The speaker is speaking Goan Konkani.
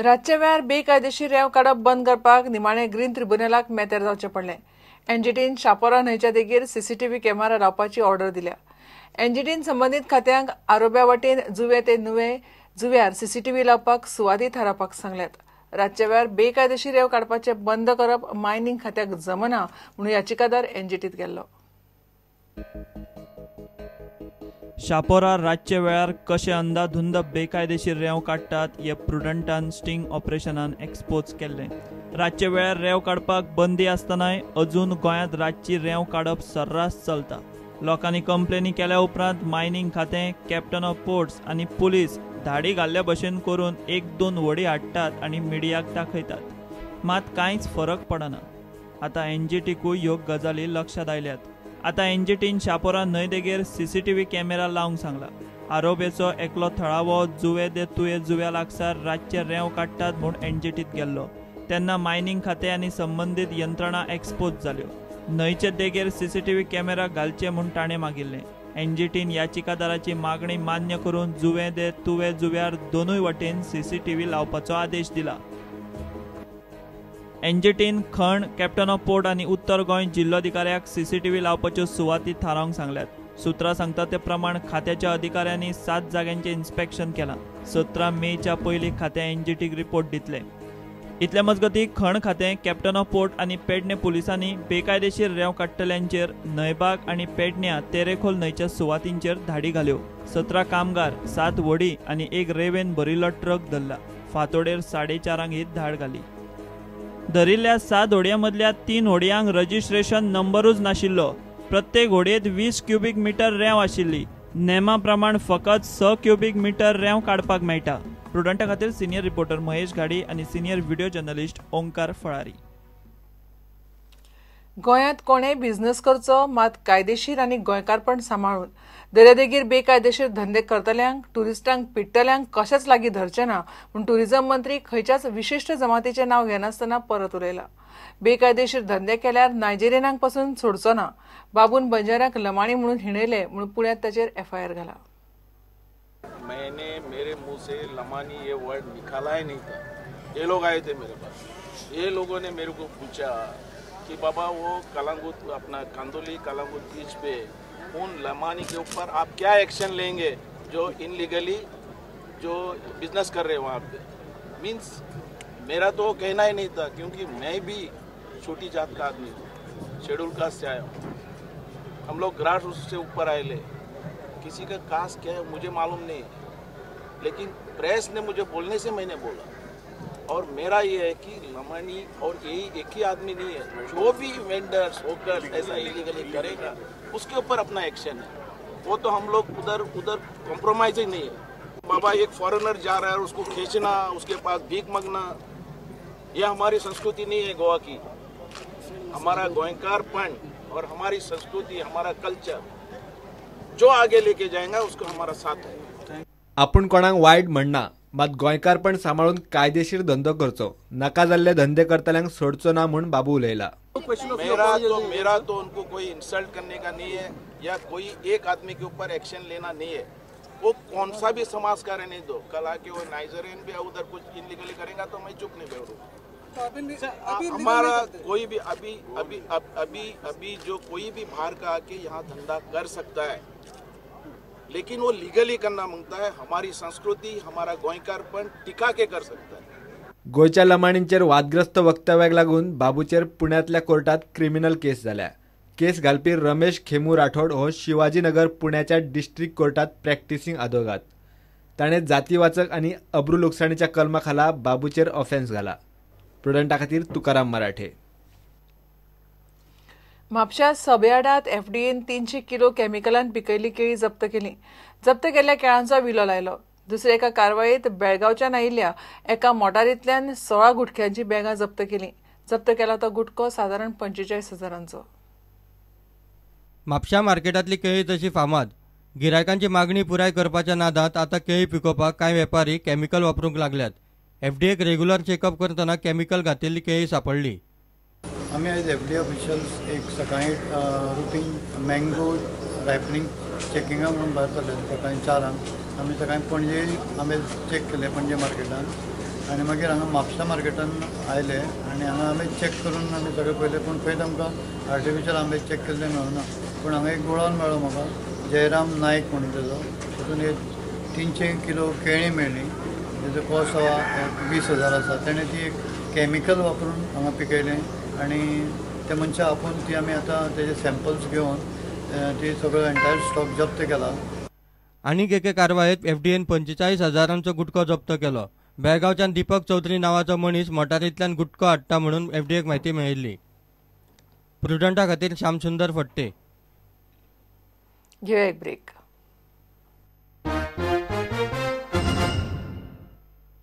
रातच्या वेळार बेकायदेशीर रेंव काडप बंद करपाक निमाणे ग्रीन ट्रिब्युनलाक मेतेर जावचें पडलें. एनजीटीन शापोरा न्हंयच्या देगेर सीसीटीव्ही कॅमेरा लावपाची ऑर्डर दिल्या. एनजीटीन संबंदीत खात्यांक आरोब्या वटेन जुवे ते नुवे जुव्यार सीसीटीव्ही लावपाक सुवाती थारावपाक सांगल्यात. रातच्या वेळार बेकायदेशीर रेंव काडपाचें बंद करप मायनिंग खात्याक जमना म्हणून याचिकादार एनजीटीत गेल्लो. शापोरा रातच्या वेळार कशे अंदाधुंद बेकायदेशीर रेंव काडटात हे प्रुडंटान स्टिंग ऑपरेशनान एक्सपोज केल्लें. रातच्या वेळार रेंव काडपाक बंदी आसतनाय अजून गोंयांत रातची रेंव काडप सर्रास चलता. लोकांनी कंप्लेनी केल्या उपरांत मायनिंग खातें, कॅप्टन ऑफ पोर्ट्स आनी पुलीस धाडी घाल्ल्या भशेन करून एक दोन व्हडी हाडटात आनी मिडियाक दाखयतात, मात कांयच फरक पडना. आतां एनजीटीकूय ह्यो गजाली लक्षांत आयल्यात. आतां एनजीटीन शापोरा न्हंय देगेर सीसीटीव्ही कॅमेरा लावंक सांगला. आरोपेचो एकलो थळावो जुवे दे तुये जुव्या लागसार रातचे रेंव काडटात म्हूण एनजीटीत गेल्लो तेन्ना मायनिंग खातें आनी संबंदीत यंत्रणा एक्सपोज जाल्यो. न्हंयचे देगेर सीसीटीव्ही कॅमेरा घालचे म्हूण ताणें मागिल्लें. एनजीटीन याचिकादाराची मागणी मान्य करून जुवे दे तुवे जुव्यार दोनूय वटेन सीसीटीव्ही लावपाचो आदेश दिला. एनजीटीन खण, कॅप्टन ऑफ पोर्ट आनी उत्तर गोंय जिल्लोधिकाऱ्याक सीसीटीव्ही लावपाच्यो सुवाती थारावंक सांगल्यात. सुत्रां सांगता ते प्रमाण खात्याच्या अधिकाऱ्यांनी 7 जाग्यांचें इन्स्पेक्शन केलां. 17 मेच्या पयलीं खातें एनजीटीक रिपोर्ट दितलें. इतले मजगतीं खण खातें, कॅप्टन ऑफ पोर्ट आनी पेडणे पुलिसांनी बेकायदेशीर रेंव काडटल्यांचेर न्हंयबाग आनी पेडण्या तेरेखोल न्हंयच्या सुवातींचेर धाडी घाल्यो. 17 कामगार, 7 व्हडी आनी एक रेंवेन भरिल्लो ट्रक धरला. फांतोडेर 4:30 ही धाड घाली. धरिल्ल्या 7 होडयां मदल्या 3 होडयांक रजिस्ट्रेशन नंबरूच नाशिल्लो. प्रत्येक होडयेंत 20 क्युबीक मिटर रेंव आशिल्ली. नेमा प्रमाण फकत 6 क्युबीक मिटर रेंव काडपाक मेळटा. प्रुडंटा खातीर सिनियर रिपोर्टर महेश घाडी आनी senior video journalist Omkar Falari. गोंयांत कोणेय बिझनेस करचो मात कायदेशीर आनी गोंयकारपण सांबाळून. दर्यादेगेर बेकायदेशीर धंदे करतल्यांक, ट्युरिस्टांक पिडटल्यांक कशेंच लागीं धरचें ना म्हूण टुरिझम मंत्री खंयच्याच विशिश्ट जमातीचें नांव घेनासतना परत उलयला. बेकायदेशीर धंदे केल्यार नायजेरियनांक पसून सोडचो ना. बाबून बंजाऱ्यांक लमाणी म्हणून हिणयले म्हूण पुण्यांत ताचेर एफआयआर घाला. मैंने मेरे मुंह से लमानी ये वर्ड निकाला ही नहीं था. ये लोग आए थे मेरे पास, ये लोगों ने मेरे को पूछा कि बाबा वो कलांगुट अपना कांदोली कलांगुट बीच पे उन लमानी के ऊपर आप क्या एक्शन लेंगे जो इनलीगली जो बिजनेस कर रहे हैं वहाँ पे. मीन्स मेरा तो कहना ही नहीं था, क्योंकि मैं भी छोटी जात का आदमी हूँ, शेड्यूल कास्ट से आया हूँ. हम लोग ग्रास रूट से ऊपर आए ले, किसी का कास्ट क्या है मुझे मालूम नहीं, लेकिन प्रेस ने मुझे बोलने से मैंने बोला. और मेरा ये है कि लमानी और यही एक ही आदमी नहीं है, जो भी वेंडर्स होकर्स ऐसा इलीगली करेगा उसके ऊपर अपना एक्शन है. वो तो हम लोग उधर उधर कॉम्प्रोमाइज ही नहीं है. बाबा एक फॉरेनर जा रहा है उसको खींचना, उसके पास भीख मांगना, यह हमारी संस्कृति नहीं है गोवा की. हमारा गोयकारपन और हमारी संस्कृति, हमारा कल्चर जो आगे लेके जाएगा उसको हमारा साथ है. आपूण कोणाक वायट म्हणना, मात गोंयकारपण सांबाळून कायदेशीर धंदो करचो, नाका जाल्ले धंदे करतल्यांक सोडचो ना म्हूण बाबू उलयला. मेरा तो उनको कोई इंसल्ट करने का नहीं है या कोई एक आदमी के ऊपर एक्शन लेना नहीं है. वो कौन सा भी समाज का रहने दो, कल आके वो नाइजीरियन भी उधर कुछ इनलीगली करेगा तो मैं चुप नहीं बैठूंगा. हमारा कोई भी अभी अभी अभी अभी जो कोई भी बाहर का आके यहाँ धंधा कर सकता है, लेकिन वो लीगली करना मांगता है. हमारी संस्कृति, हमारा गोयकारपण टिका के कर सकता है. गोंयच्या लमाणींचेर वादग्रस्त वक्तव्याक लागून बाबूचेर पुण्यांतल्या कोर्टात क्रिमिनल केस जाल्या. केस घालपी रमेश खेमू राठोड हो शिवाजीनगर पुण्याच्या डिस्ट्रिक्ट कोर्टात प्रॅक्टिसिंग आदोगाद. ताणें जातीवाचक आनी अब्रू लुकसाणीच्या कलमा खाला बाबूचेर ऑफेन्स घाला. प्रुडंटा खातीर तुकाराम मराठे. म्हापश्या सबयार्डात एफडीएन 300 किलो केमिकलान पिकयल्ली केळी जप्त केली. जप्त केल्ल्या केळांचो विलो लायलो. दुसऱ्या एका कारवायेत बेळगांवच्यान आयिल्ल्या एका मोटारींतल्यान 16 गुटख्यांची बॅगां जप्त केली. जप्त केला तो गुटखो सादारण 45 हजारांचो. म्हापश्या मार्केटांतली केळी तशी फामाद. गिरायकांची मागणी पुराय करपाच्या नादांत आतां केळी पिकोवपाक कांय वेपारी केमिकल वापरूंक लागल्यात. एफडीएक रेग्युलर चेकअप करतना केमिकल घातिल्ली केळी सापडली. आमी आयज एफडीए ऑफिशियल्स एक सकाळी रुटीन मँगो रायपनींग चॅकिंगा म्हणून भायर सरले सकाळी 4 आमी सकाळी पणजे आमी चॅक केले पणजे मार्केटान. आनी मागीर हांगा म्हापसा मार्केटान आयले आनी हांगा आमी चॅक करून आमी सगळें पळयलें, पूण खंयच आमकां आर्टिफिशियल आंबे चॅक केल्ले मेळना. पूण हांगा एक गोडावन मेळ्ळो म्हाका, जयराम नायक म्हणून तेजो, तातूंत एक 300 किलो केळीं मेळ्ळीं, तेजो कॉस्ट 20,000 आसा. तेणें ती एक कॅमिकल वापरून हांगा पिकयलें आनी ते मनशां आपोवन ती आमी आतां तेजे सॅम्पल्स घेवन ती सगळो एंटायर स्टॉक जप्त केला. आनीक एके कारवायेत एफडीएन 45,000 गुटखो जप्त केलो. बेळगांवच्यान दीपक चौधरी नांवाचो मनीस मोटारींतल्यान गुटखो हाडटा म्हणून एफडीएक म्हायती मेळिल्ली. प्रुडंटा खातीर श्यामसुंदर फट्टे. घेवया एक ब्रेक.